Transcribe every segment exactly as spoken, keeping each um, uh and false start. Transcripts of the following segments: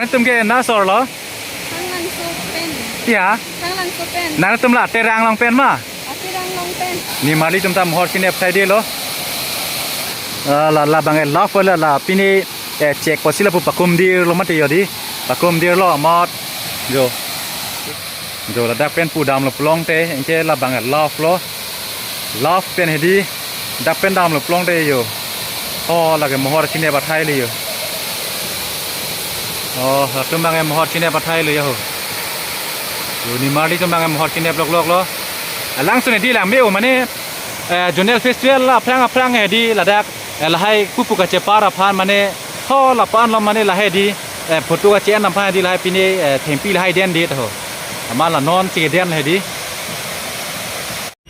Nangtum ke na asor lo? Thanglangso pen. Ya. Thanglangso pen. Nangtum la Terang along pen ma? Aterang along pen. Nimarli atum ta mohor chinep thaidetlo. Ah, la, labang ke love la, la pini, eh, check pusi lapu pakumdetlo mati ho dei. Pakumdetlo amat. Jo. Jo, ladak pen pudamlo pulote, anke labang ke love lo. Love pen hedi, dak pen damlo pulote ho. Oh, lake mohor chinep athai le ho. Oh, latum abang ke mohor chinep athai le ho. Yo, nimarli atum abang ke mohor chinep lokloklo. Alangsun hedi lang me-o mane, eh, zonal festival la aphrang aphrang hedi ladak, eh, lahai pupu kachepar aphan mane, ho lapu-an lo mane lahai hedi, eh, photo kache-en aphan hedi lahai pine, eh, thengpi lahai dendet ho. Amat la non si kedenlo hedi.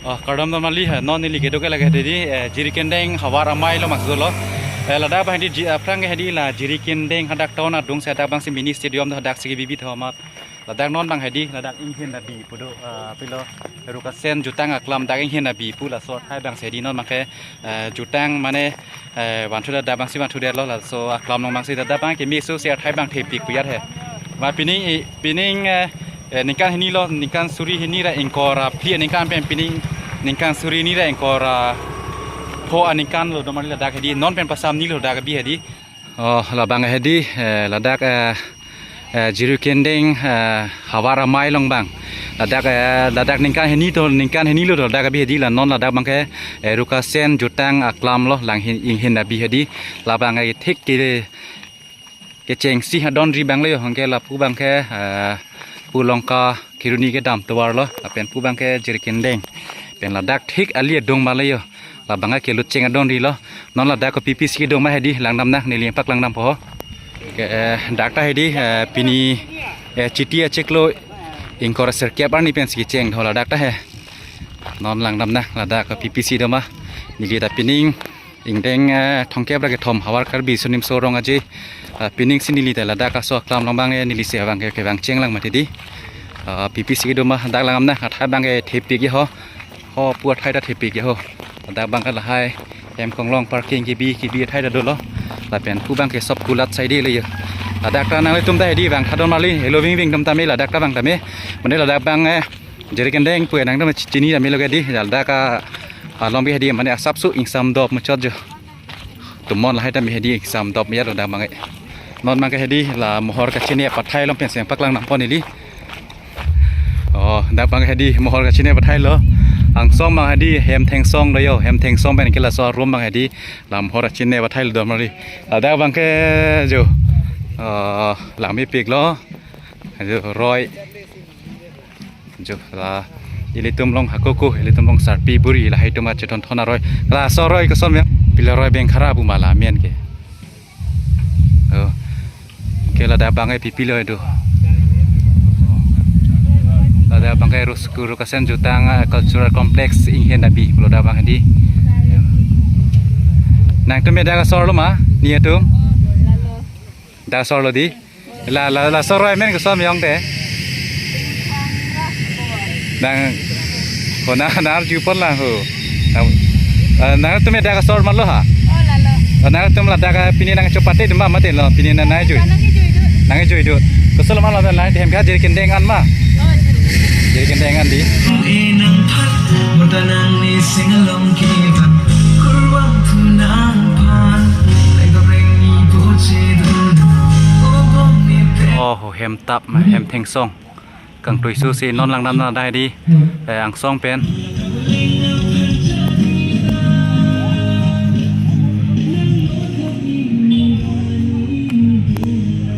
Oh, kardom damnangli, eh, non neli kedo ke lake hedi, eh, Jirikindeng havar amei along maksolo. Eh, ladak abang hedi ji-, aphrang ke hedi la Jirikindeng hadak town adung si hadak abang si mini stadium do hadak si kebibit ho amat. Ladak non abang hedi, ladak Inghin Nabi pu do, ah, pilo Rukasen Jutang aklam dak Inghin Nabi pu laso athai abang si hedi non abang ke, eh, jutang mane, eh, vanthu ladak abang si vanthudetlo laso aklam along abang si ladak abang ke meso si athai abang thepik pu ya he. Ma pining, eh, pining, eh, eh, ningkan hini lo, ningkan suri hini ra ingkoi ra phli aningkan pen pining ningkan suri hini ra ingkoi ra pho aningkan lo domarli ladak hedi non pen pasam ni lo dak abi hedi. Oh, labang hedi, eh, ladak, eh, eh, Jirikindeng, eh, havar amei along abang. Ladak, eh, ladak ningkan hini to, ningkan hini lo to, ladak abi hedi la non ladak abang ke, eh, Rukasen Jutang aklam lo, lang hin, Inghin Nabi hedi. Labang ke thik ke, kechengsi adon ri abang le ho, anke lapu abang ke, eh, pu Longka Kiruni kedam tovar lo, lapen pu abang ke Jirikindeng. Pen ladak thik ali adung ma le ho. Labang ke lutcheng adon ri lo. Non ladak kopi pisi kedo ma hedi langdamnang, neli paklangdampo ho. Ke, eh, dak ta hedi, eh, pini, eh, Chiti achiklo ingkoi ra sirkep arni pensi kecheng ho ladak ta he. Non langdamnang, ladak kopi pisi do ma. Neli ta pining ingdeng, eh, thomkep ra kethom havar Karbi Sunimso Rong Aje. Ah, pining si neli ta ladak aso aklam along abang, eh, neli si abang ke, kevang chenglang mati hedi. Ah, kopi pisi kedo ma dak langdamnang, athai abang ke thepik ho. Ho pu athai ta thepik ho. Ladak abang ke lahai hem konglong parking kebi kebi athai ta dolo. Lapen pu abang ke sob kulat side le ho. Ladak ta nanglitum ta hedi abang tha domarli, helo ving ving atum tame ladak ta abang tame. Mane ladak abang, eh, Jirikindeng pu nangtum chini tame lo ke hedi, ladak a, along bi hedi mane asapso ingsam dop muchot jo. Tumon lahai tame hedi ingsam dop ya lo dak abang ke. Non abang ke hedi la mohor kachinep athai along pensi nangpaklang nangpo neli. Oh, dak abang ke hedi mohor kachinep athai lo. Angsong abang hedi hem thengsong do ho, hem thengsong pen ke laso arum abang hedi la mohor kachinep athai lo domarli. Ladak abang ke jo. Oh, langmepiklo. Jo roi. Jo la ilitum along hakoko, ilitum along sarpi buri lahai atum achethon thon aroi. Laso aroi koson ya. Pilo aroi bengkhara pu ma la amen ke. Oh. Ke ladak abang ke pipilo do. Ladak abang ke Rus-, Rukasen Jutang, eh, Cultural Complex Inghin Nabi. Ladak abang hedi. Nangtum dak asor lo ma? Ni atum? Dak asor lo dei? La, la, laso aroi amen koson ma ho te? Nang, ko na, nang arju pon lang ho. Nang, eh, nangtum dak asor ma lo ha? Oh, lalo. Eh, nangtum ladak, eh, pini nangchopate dum ma mati lo, pini nang nangjuidun. Nangjuidun. Koson ma lo nang hem ke Jirikindeng an ma? Oh, Jirikindeng. Jirikindeng an dei. Oh, hem tap ma, hem thengsong. Kangtui su si non langdamnang dak hedi, eh, angsong pen.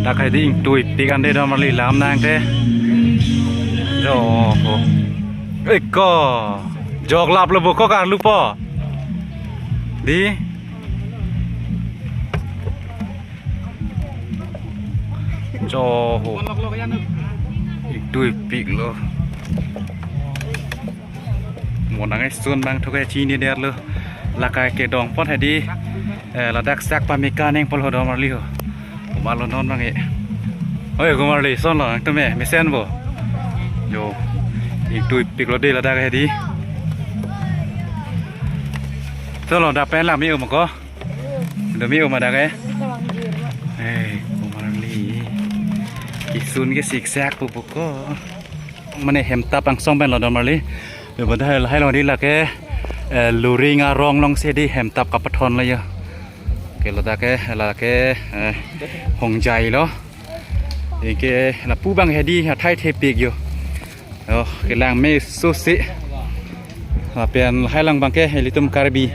Dak hedi ingtuipik an dei domarli lam nang te. Jo ho. Eko. Jok lap lo bo ko karlu po. Dei. Jo ho. Ingtuipik lo. Mo nang esun bang thuke chinidetlo. Lake kedong pon hedi. Eh, ladak sak pameka neng pol ho domarli ho. Komat lo non abang ke. Oi, komarli, son lo, nangtum me, mesen bo. Jo. Ingtuipik lo dei ladak hedi. Son lo, dak pen la me-o ma ko. Do me-o ma dak ke. Eh, komarli. Isun ke siksak pupu ko. Mane hemtap angsong pen lo domarli. Yo, boda hai, hai lo di lake, eh, luring arong along si di hemtap kapathon lo yo. Ke lo dak ke, lake, eh, Hongjai lo. Anke lapu abang hedi athai thepik yo. Oh, kelang me susi. Lapen hai lang abang ke ilitum Karbi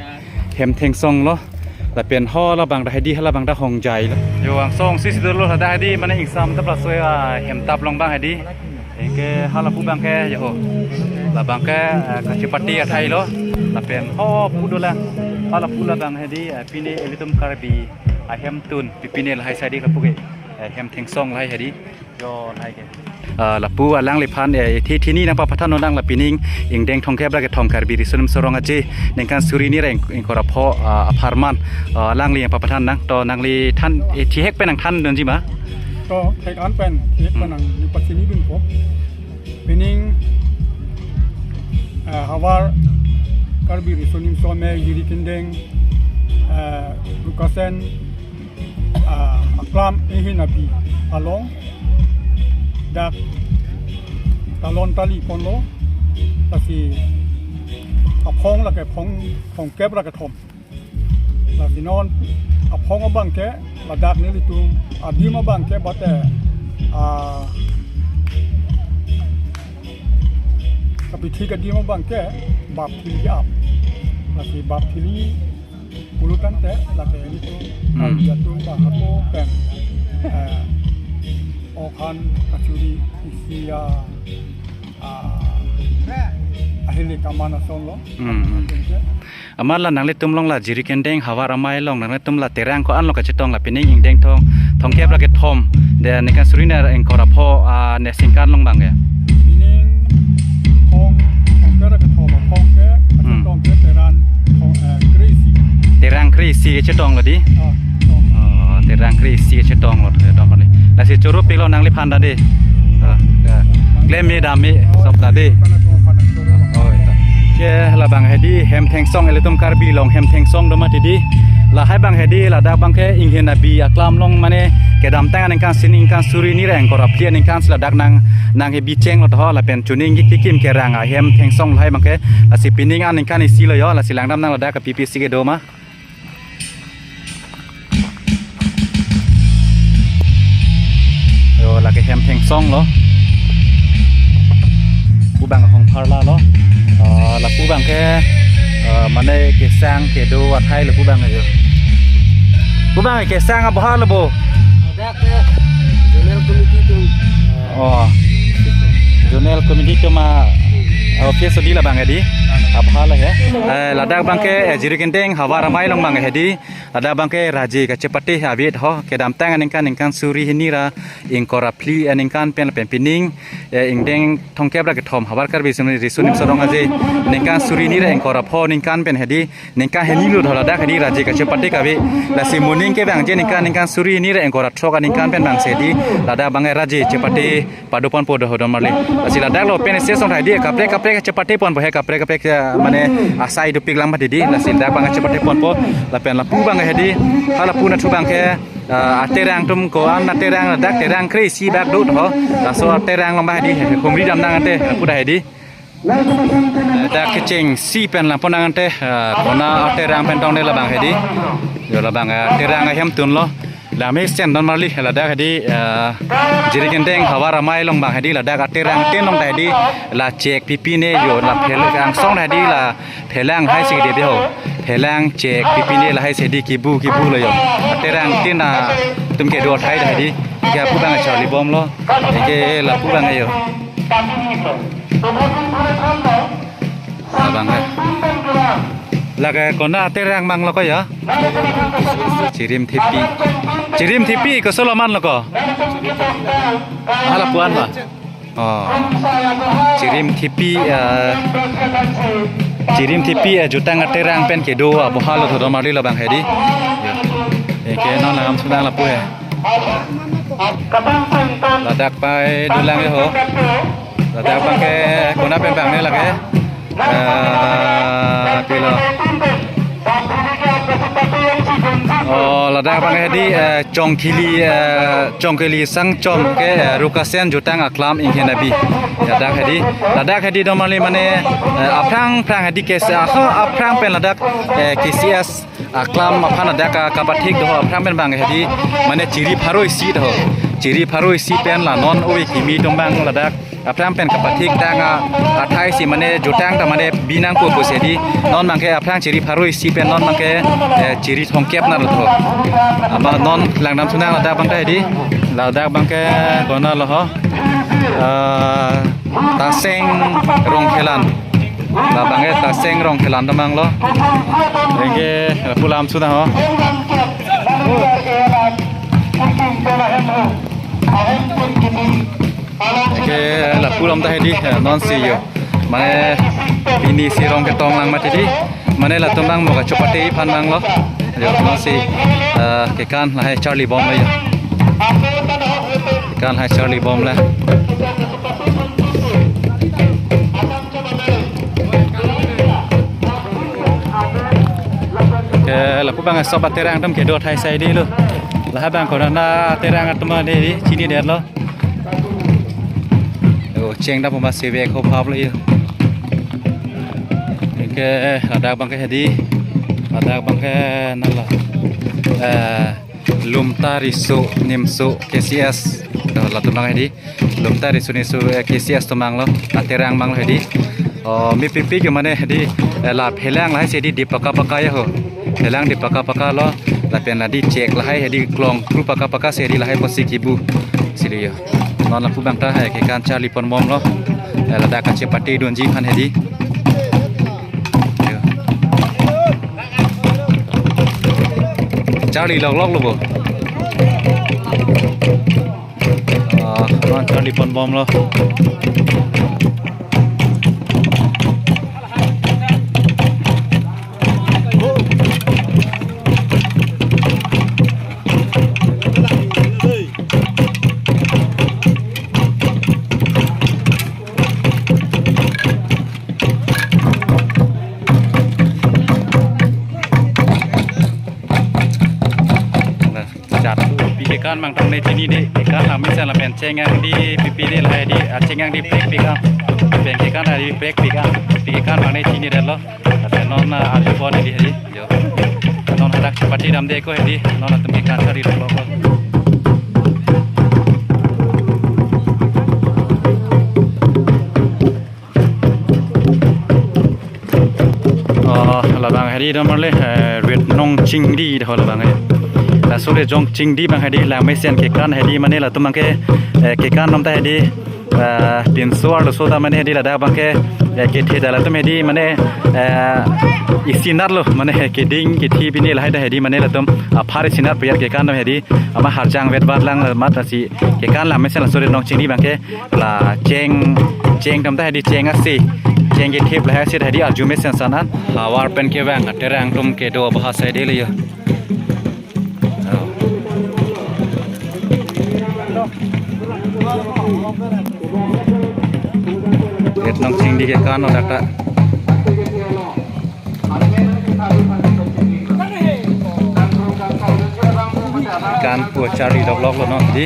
hem thengsong lo. Lapen ho labang dak hedi, ha labang dak Hongjai lo. Yo, angsong si si dolo dak hedi, mane ingsam ta plasoi, ah, hemtap along abang hedi. Anke ha lapu abang ke yo. Labang ke, eh, kachepate athai lo. Lapen ho pu dolang. Ha lapu labang hedi, eh, pine ilitum Karbi ahemtun, pine lahai sadi lapu ke, eh, hem thengsong lahai hedi. Yo, lahai ke. Ah, lapu alangliphan, eh, thi thini nangpapathan nonang la pining ingdeng thomkep ra kethom Karbi Riso Nimso Rong Aje ningkan suri hini ra ing-, ingkoi ra pho, ah, apharman, ah, alangli nangpapathan nang, to nangli than, eh, thihek pen nangthan dunji ma? To, thek an pen, thihek pen Hmm. nangpachini dunpo. Pining, eh, havar Karbi Riso Nimso Amei Jirikindeng, eh, Lukasen, ah, aklam ehin abi along dak talon tali ponlo, lasi aphong lake phong, thomkep ra kethom. Lasi non aphong abang ke ladak nelitum adim abang ke bate, ah, kapithi kadim abang ke bap thili ap. Lasi bap thili pulo tangte lake nelitum Hmm. Karbi atum ta hako pen, eh, okhan kachuri isi a, ah, ahili kaman ason lo. Hmm, hmm. Tangte Amat la nanglitum along la Jirikindeng havar amei along nanglitum la terang ko-an lo kachetong la pining ingdeng thom, thomkep ra kethom, de ningkan suri hini ra ingkoi ra pho, ah, ne singkan along abang ya. Pining phong, thomkep ra kethom phong ke, Hmm. kachetong ke terang phong, eh, kre-isi. Terang kre-isi kachetong lo di. Ah, tong. Oh, terang kre-isi kachetong lo, eh, dom ni. Lasi choro pik lo nangliphan ta di. Ah, ya. Klem me dam me, sob ta di. Oh, ita. Ke labang hedi hem thengsong, ilitum Karbi along hem thengsong do mati di. Lahai abang hedi ladak abang ke inghin abi aklam along mane kedamtang aningkan si ningkan suri hini ra ingkoi ra phli aningkan si ladak nang, nang hebi cheng lo to lapen chuning ki kikim kerang ahem thengsong lahai abang ke. Lasi pining aningkan isi lo yo, lasi langdam nang ladak kapi pi si kedo ma. Yo, lake hem thengsong lo. Pu abang hong pharla lo. Ah, lapu abang ke, ah, mane kesang kedo athai lapu abang yo. Pu abang kesang aboha lo bo. Dak ke zonal committee atum. Oh. Zonal committee atum a, office di labang hedi. Aboha lo he. Eh, ladak abang ke, eh, Jirikindeng havar amei along abang hedi. Ladak abang ke raje kachepate avet ho, kedamtang aningkan ningkan suri hini ra ingkoi ra phli aningkan pen lapen pining, eh, ingdeng thomkep ra kethom havar Karbi Riso Nimso Rong Aje ningkan suri hini ra ingkoi ra pho aningkan pen hedi ningkan hini lo ho ladak hedi raje kachepate kave. Lasi moning ke abang je ningkan ningkan suri hini ra ingkoi ra throk aningkan pen abang si hedi ladak abang raje chepate pado ponpo do ho domarli. Lasi ladak lo pen isi song hedi kaprek kaprek chepate ponpo he kaprek kaprek, eh, mane asai dopik lang mati di. Lasi ladak abang chepate ponpo lapen lapu abang hedi ha lapu nathu abang ke, eh, aterang atum ko-an aterang ladak terang kre-isi bak do ho. Laso aterang along abang hedi he humri dam nang ante lapu ta hedi. Eh, dak kechengsi pen lapu nang ante, eh, kona aterang pen tong de labang hedi. Yo labang, eh, terang ahemtun lo. Lame stand domarli ladak hedi, eh, Jirikindeng havar amei along abang hedi ladak aterang tin along ta hedi la chek pipine yo la phel angsong ta hedi la phelang hai si de be ho. Phelang chek pipine lahai si hedi kibu kibu lo yo. Aterang tin atum kedo athai ta hedi. Ke pu abang charli bom lo. Ke lapu abang yo. Abang ke. Lake kona aterang abang lo ko ya? Chirim Thepi. Chirim Thepi koso alam lo ko? Hala puan ma? Oh. Chirim Thepi, eh, Chirim Thepi, eh, jutang aterang pen kedo aboha lo thodom arli labang hedi. Anke non langdam sunang lapu he. Ladak pai dolang ho. Ladak abang ke kona pen abang ne lake. Eh, pilo. Oh, ladak abang hedi, eh, Chongkhili, eh, Chongkhili Sangchom ke, eh, Rukasen jutang aklam Inghenabi. Ladak hedi, ladak hedi don marli mane, eh, aphrang phrang hedi kes, ah, aphrang pen ladak, eh, K C S aklam aphan ladak, ah, kapathik do aphrang pen abang hedi mane chiri pharo isi do. Chiri pharo isi pen la non ove kimi atum abang ladak aphrang pen kapathik tang, ah, athai si mane jutang ta mane binang pu pu si hedi. Non abang ke aphrang chiri pharo isi pen non abang ke, eh, chiri thomkep na lo tho. Amat non langdam sunang ladak abang ta hedi. Ladak abang ke konat lo ho. Ah, Taseng Rongkhelan. Labang ke Taseng Rongkhelan atum abang lo. Anke lapu lam sunang ho. Anke lapu lam ta hedi, eh, non si yo. Mane pini si rong ketong lang mati di. Mane latum abang mo kachopate aphan abang lo. Yo, non si, eh, kekan lahai charli bom lo yo. Kekan lahai charli bom lo. Ke lapu abang sop aterang atum kedo athai si hedi lo. Lahai abang konat aterang atum hedi chinidet lo. Oh, cheng dam pu ma si vek ho phap lo yo. Anke ladak abang ke hedi. Ladak abang ke nala. Eh, Lumta Riso Nimso K C S. Latum abang hedi. Lumta Riso Nimso, eh, K C S atum abang lo. Aterang abang lo hedi. Oh, mepik pik yo mane hedi, eh, la phelang lahai si hedi dip paka paka ya ho. Phelang dip paka paka lo. Lapen la di chek lahai hedi klong kru paka paka si hedi lahai apotsi kibu. Si lo yo. Non lapu abang ta hai kekan charli pon bom lo. Eh, ladak kachepate dunji aphan hedi. Yo. Charli lok lok lo bo. Ah, non charli pon bom lo. Jat pi kekan abang tang ne chini de, kekan la mesen lapen cheng angdi pipi de lahai di, ah, cheng angdi prekpik ah. Pen kekan la di prekpik ah. Pi kekan abang ne chinidet lo. Lapen non, ah, arju pon hedi hedi. Yo. Non hadak chapati damde ko hedi. Non atum kekan charli lo ko. Oh, labang hedi don marli, eh, Ret Nong Chingri do labang hedi. Laso Ret Nong Chingri abang hedi, lang mesen kekan hedi mane latum abang ke, eh, kekan atum ta hedi, eh, pinso arloso ta mane hedi ladak abang ke, eh, kethe ta latum hedi mane, eh, isinat lo mane keding kethe pine lahai ta hedi mane latum aphar isinat piyat kekan atum hedi amat harjang vet vat lang amat si kekan lang mesen laso Ret Nong Chingri abang ke. La cheng, cheng atum ta hedi cheng asi. Cheng kethip lahai si hedi arju mesen sanan. Havar pen kevang aterang atum kedo abahas hedi le yo. Ret Nong Chingri kekan lo dak ta. Kan pu charli lok lok lo non di.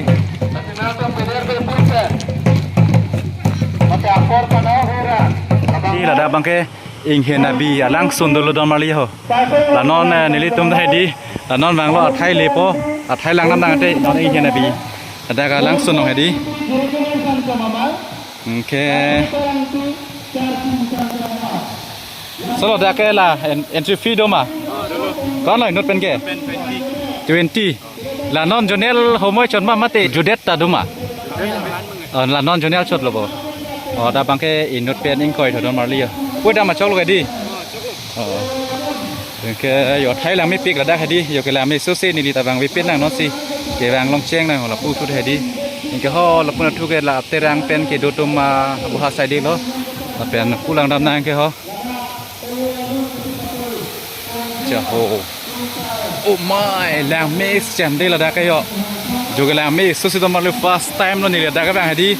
Di ladak abang ke Inghenabi alangsun dolo don marli ho. La non, eh, nelitum ta hedi. La non abang lo athai lepo. Athai lang nam nang te non Inghenabi. Ladak alangsun nong hedi. Anke. Solo dak ke la en-, entry fee do ma? Ko-an lo inut pen ke? Twenty. La non zonal homoi chot ma mate judet ta do ma? Oh, la non zonal chot lo bo. Oh, dak abang ke inut pen ingkoi tho don marli yo. Pu dam achok lo ke di? Oh. Anke yo athai lang mepik ladak hedi, yo kelang me sose neli ta abang vepin nang non si. Kevang long cheng nang lapu thu hedi. Anke ho lapu na thu ke la aterang pen kedo atum ma abahas hedi lo. Lapen pu lang dam nang ke ho. Jaho. Oh my, lang me chem de ladak ke yo. Jo kelang me sose don marli first time lo neli ladak abang hedi.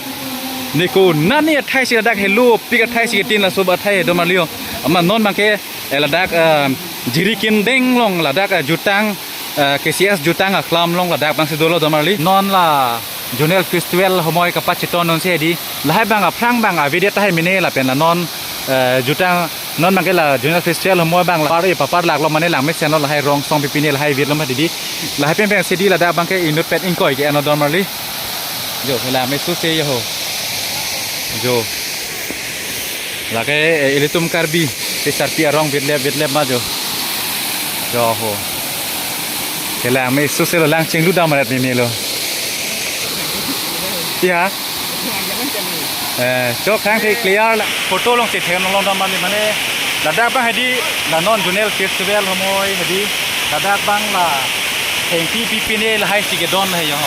Ne konat ni athai si ladak helo pik athai si ketin laso athai don marli yo. Amat non abang ke, eh, ladak, eh, Jirikindeng along ladak, eh, jutang Eh, K C S jutang aklam along ladak abangsi dolo domarli. Non la Zonal Festival homoi kapachetonon si hedi. Lahai abang aphrang abang avedet tahai mene lapen la non, eh, jutang non abangke la Zonal Festival homoi abang la par e papar laklo mane langmesenlo lahai rong song pipine lahai vetlo ma hedi. Lahai pen pen si hedi ladak abangke inut pen ingkoi ke-enlo domarli. Jo, langme suse jo ho. Jo. Lake, eh, ilitum Karbi, te sarpi arong vetlep vetlep ma jo. Jo ho. Ke langme suse lo lang chinglu dam ret meme lo. Iya. Eh, chok thang the clear la. Photo along si theklong dam mane, mane ladak abang hedi la non Zonal Festival homoi hedi ladak abang la thengpi pipine lahai si kedon lahai jo.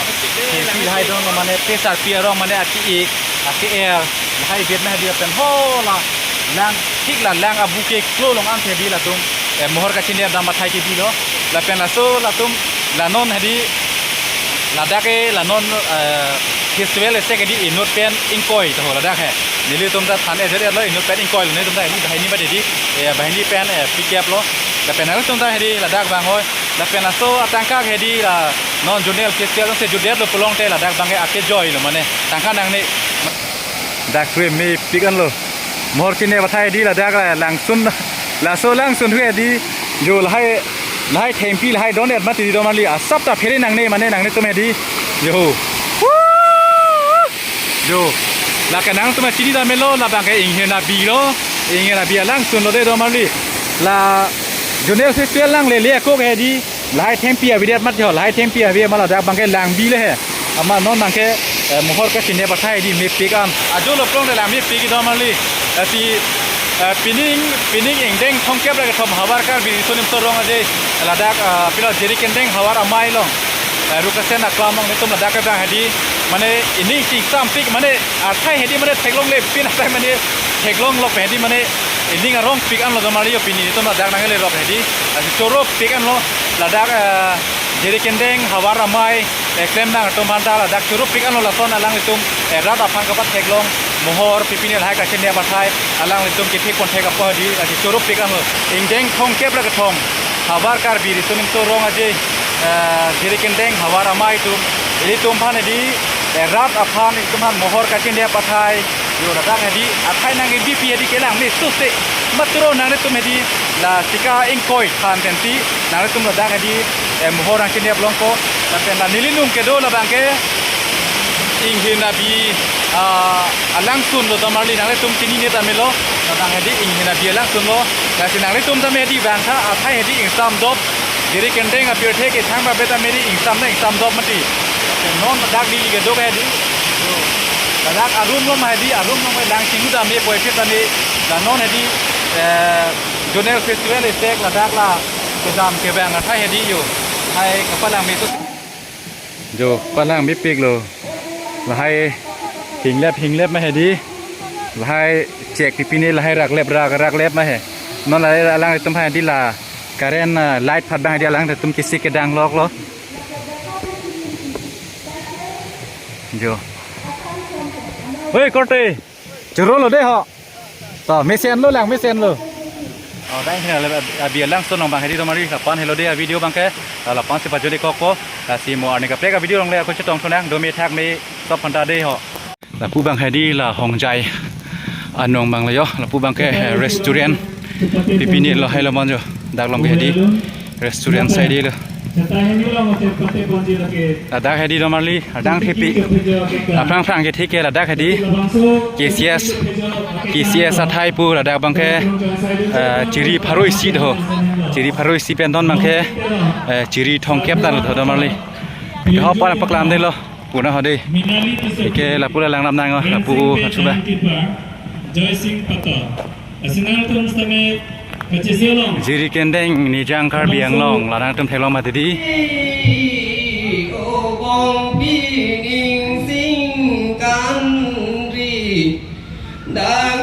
Thengpi lahai don mane te sarpi arong mane aki-ik, aki-er lahai vet ma hedi lapen ho la lang thik la lang abu ke klo along an hedi latum, eh, mohor kachinidam athai ke bilo. Lapen laso latum la non hedi ladak ke la non, eh, festival ese ke hedi inut pen ingkoi to ho ladak he. Nelitum ta than ejer lo inut pen ingkoi lo nelitum ta hedi banghini ba hedi, eh, banghini pen, eh, pick up lo. Lapen nelitum ta hedi ladak abang hoi. Lapen laso atangka ke hedi la non Zonal Festival si jutdetlo pulote ladak abangke akejoi lo mane. Tangka nangne. Dak kre mepik anlo. Mohor kachinidam athai hedi ladak la langsun, laso langsun hu hedi jo lahai, lahai thengpi lahai don-et mati domarli asap ta phere nangne mane nangnetum hedi. Jo. Jo. Lake nangtum chinidam melo labangke Inghir Nabi lo. Inghir Nabi alangsun lo de domarli. La Zonal Festival nanglele ako ke hedi. Lahai thengpi avedet mati ho, lahai thengpi ave ma ladak abangke langbi le he. Amat non abangke, eh, mohor kachinidam athai hedi mepik an. Ajo lo pulote lang mepik domarli. Eh, si, eh, pining, pining ingdeng thomkep ra kethom Havar Karbi Riso Nimso Rong Aje ladak, eh, pilo Jirikindeng Havar Amei along, eh, Rukasen aklam along nelitum ladak abang hedi mane ining chingsampik mane athai hedi mane theklongle pin athai mane theklong lok hedi mane ining arongpik anlo domarli jo pini nelitum ladak nangle rok hedi. Lasi choropik anlo ladak, eh, Jirikindeng Havar Amei, eh, klem nangtum aphan ta ladak choropik anlo lason alanglitum, eh, rat aphan kapatheklong mohor pipine lahai kachinidam athai alanglitum kethek ponthek apot hedi lasi choropik anlo. Ingdeng thomkep ra kethom Havar Karbi Riso Nimso Rong Aje, eh, Jirikindeng Havar Amei atum, ilitum aphan hedi, eh, rat aphan ilitum aphan mohor kachinidam athai jo ladak hedi athai nangkebipi hedi ke langme suse. Maturo nanglitum hedi la sika ingkoi than pensi nanglitum ladak hedi, eh, mohor nangchinidam longpo. Lapen la neli nung kedo labangke Inghir Nabi, ah, alangsun lo domarli nanglitum chinine tame lo. Labang hedi Inghir Nabi alangsun lo. Lasi nanglitum tame hedi bangtha athai hedi ingsamdop. Jirikindeng apirthe ke thang ba beta meri ingsam na ingsamdop mati. Non dak neli kedo ke hedi. Ladak arum lo ma hedi, arum lo ma lang chinglu dam me poi pit tame. La non hedi, eh, Zonal Festival isi ladak la kedam kevang athai hedi jo. Hai kapalangme to. Jo, palangmepiklo. Lahai hinglep hinglep ma hedi. Lahai chek pipine lahai raklep rak raklep ma he. Non lahai alanglitum hedi la current, ah, light phat abang hedi alanglitum kisi kedang loklo. Jo. Oi, korte. Choro lo de ho. To, mesenlo lang, mesenlo. Oh, dang hina le abi alangsun abang hedi domarli lapu-an helo de video abangke. Lapu-an si pajut-ik kokpo. Lasi mo arni kaprek avideo along le ako chetong thunang, do me thak me sop phanta de ho. Lapu abang hedi la Hongjai anong abang le jo. Lapu abangke, eh, restaurant. Pipine lo hai lo mon jo. Dak along ke hedi restaurant sai de lo. Ladak hedi domarli, adang thepi. Aphrang phrang ke thik ke ladak hedi. K C S, K C S athai pu ladak abangke, eh, chiri pharo isi do. Chiri pharo isi pen don abangke, eh, chiri thomkep ta do domarli. Ho pa paklam de lo. Puna ho de. Ike lapu la langnam nang, lapu lachuba. Joy Singh Patta. Asinal tum sitame kachisi along. Jirikindeng Nijang Karbi Anglong, la nangtum theklong mati di. Obong pining singkan ri. Da